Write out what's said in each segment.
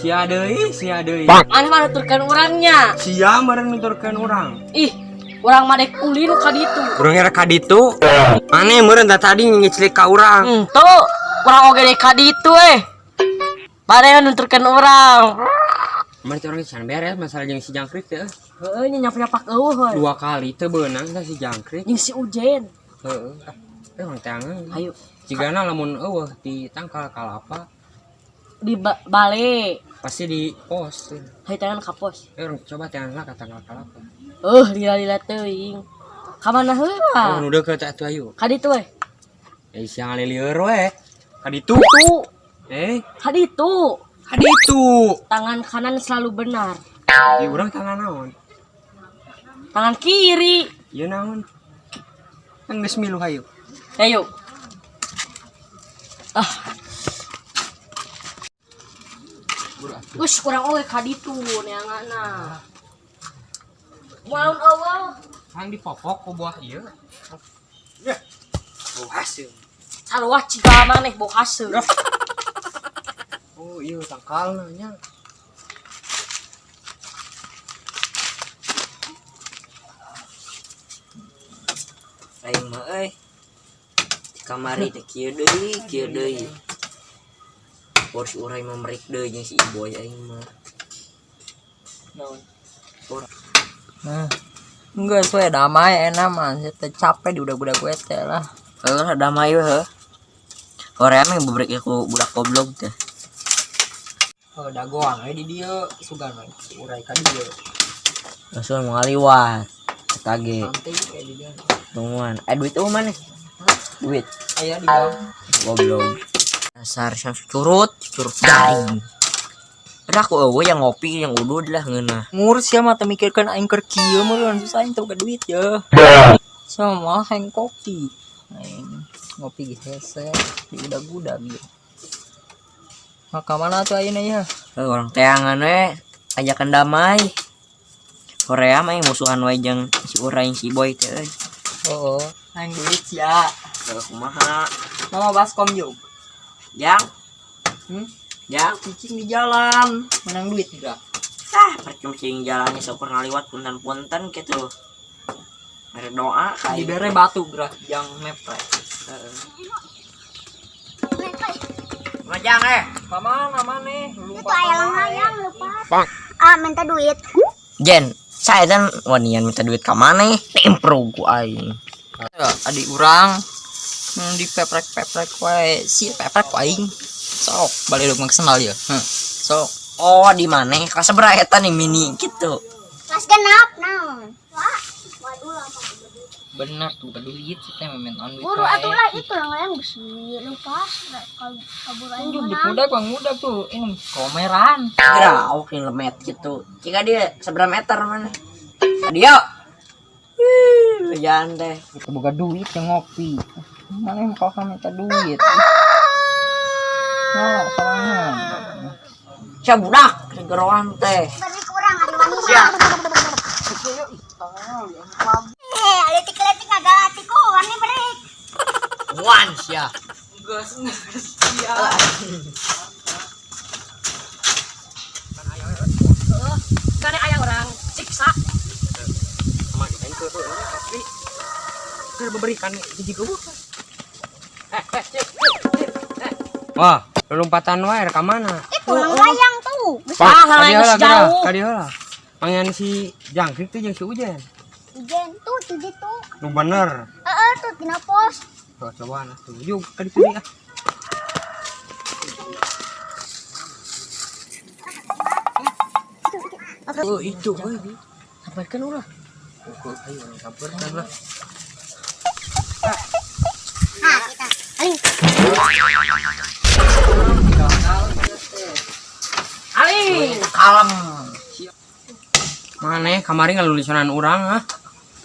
Sia deui, sia deui. Maneh mah nuturkeun urangnya. Sia meureun nuturkeun urang. Ih, urang mah dek ulin ka ditu. Urang era ka ditu. Maneh meureun tah tadi ngeclik ka urang. Henteu, urang oge dek ka ditu eh. Maneh nuturkeun urang. Kemarin teh urang can beres masalah jeung si jangkrik teh. Heeh, nya nyapak-nyapak eueuh we. Dua kali teu beunang tah si jangkrik. Jeung si Ujen. Heeh. Ah, urang teangan. Hayu. Jigana lamun eueuh di tangkal kalapa di bale. Pasti di pos. Hayu teangan ka pos. Eh, urang coba teangan lah ka tangkal kalapa. Lila-lila teuing. Ka mana heula? Oh, nu deukeut atuh ayo. Ka ditu we. Eh, siang lilieur we. Ka ditu. Tuh, Eh, ka ditu. ka ditu. Tangan kanan selalu benar. Di urang tangan naon? Tangan kiri. Ieu naon? Kan geus milu hayu. Ayo. Ah. Geus kurang oge ka ditu neanganna. Moal eueuh. Hang dipopok ku buah ieu. Ya. Bau hasil. Sarua ciga maneh bau haseum. Oh, iya tangkalna nya. Aing mah euy. Di kamari teh kieu deui, kieu deui. Bor si Urai mah merik deui jeung si Iboy aing mah. Naon? Nah, enggak we damai enak mah, saya teh capek di budak-budak gue teh lah. Heuh, damai we heuh. Korea mah bebrek ku budak goblok teh. Oh, dagoan we di dieu sugan we si Urai ka dieu. Langsung ngaliwat. Eta ge. Santai kayak di dieu. Tungguan. Eh, duit eueuh maneh? Duit. Aya di bawah. Goblok. Dasar sang curut, curut garing. Udah aku eueuh yang ngopi yang udud lah ngeunah. Ngurus ya mah teu mikirkeun aing keur kieu mah lu susah aing teu boga duit ya. Sama aing kopi. Aing ngopi ge hese di udag-udag gitu. Maka mana tuh ayeuna ya? Heuh, urang teangan we ajakan damai. Korea mah yang musuhan we jeung si Urai si Boy teh euy. Oh, aing duit sia. Heuh, kumaha? Mama baskom yuk. Jang. Hmm? Jang. Cicing di jalan, menang duit juga. Ah, percuma cicing jalannya syukur ngaliwat punten-punten gitu. Mere doa ka aing. Dibere batu gerak jang mepre. Heeh. Majang eh. Pamana maneh? Itu ayam ayam lupa. Ah, minta duit. Jen, saya kan wanian minta duit ka maneh, timprug ku aing. Ya, adik urang di peprek-peprek wae, si peprek ku aing. Sok, balik dong maksimal ya. Heh, sok. Oh, di maneh ka sabaraha eta nih mini gitu. Kelas genap naon. Wah, waduh lama. Bener tuh duit sih teh mintaan duit. Buru wae. atuh lah itu yang lain besi lupa kalau kabur aing Tunjuk menang. budak bang muda tuh ini komeran. Kira oke lemet gitu. Jika dia seberapa meter mana? Dia. Wih, jangan teh. Kita boga duit yang ngopi. Mana yang kau minta duit? Nah, soalnya. Sia budak geroan teh. Beri kurang ari wanita. Eh, letik-letik agak ku wani berik. Wan sia. Kane aya urang siksa. Sama di aing keur asli. Keur beberikan hiji geuweuh. Eh, eh, cik, cik, cik. Eh. Wah, lompatan wae ka mana? Itu lang layang tuh. Ah, halang geus jauh. Ka dieu lah. Pangean si jangkrik teh jeung si Ujen. Ujen tuh tuh gitu. Nu bener. Heeh, tuh tina pos. Coba cobaan atuh. Yuk ka ditu deui ah. Oh, itu euy. Sabarkeun ulah. Pukul ayo urang sampeurkeun lah. Nah, kita. Aing. Aing. Kalem. Maneh kamari ngalulisonan urang ah.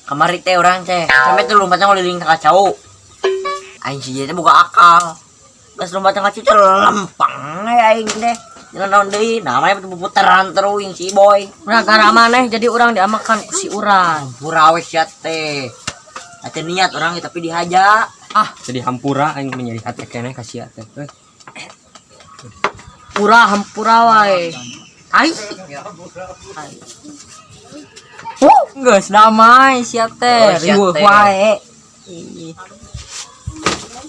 Kamari teh urang teh. Sampai tuh lompatnya ngeliling ka kacau. Aing si teh buka akal. Geus lompatnya ka cau lempeng we aing teh. Jangan naon deui, namanya putaran terus si Boy. Gara-gara maneh jadi urang diamakan ku si urang. Hampura we sia teh. Ate niat orang tapi dihaja. Ah, jadi hampura aing menyeri hati keneh ka sia teh. Euy. Hampura, hampura wae. Tai. Geus damai sia teh, Oh, sia riweuh teh. wae. Ih.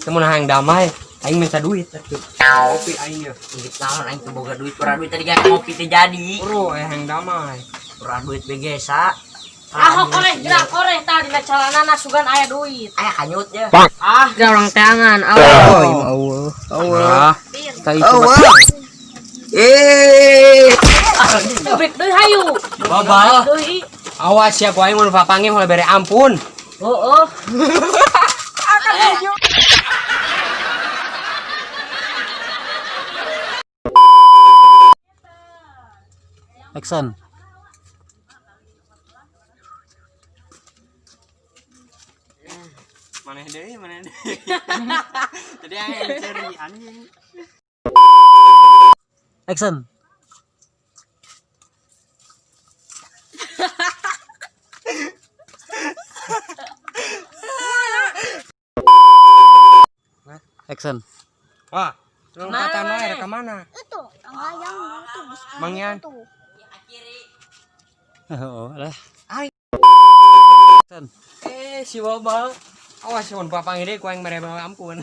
Kamu nah yang damai, aing minta duit atuh. Ngopi aing ya. Duit naon aing teu boga duit, kurang duit tadi kan ngopi teh jadi. Bro, aing yang damai. Kurang duit begesa. Ah, koreh gerak koreh tah dina calanana sugan aya duit. Aya kanyut ya. Ah, gerak orang tangan. Oh, Ah. Allah. Ah, tai Oh, Eh. Break deui hayu. Babal. Deui. Awas ya ku aing mun papanggih mulai bere ampun. Oh, oh. Action. Maneh deui, maneh deui. Jadi aing ceri anjing. Action. Action. Wah, lompatan wae rek ka mana? Itu, yang itu bus Mang Yan. tuh. Oh, lah. Ai. Action. Eh, si Bobal. Awas mun papanggih deui ku aing bere ampun.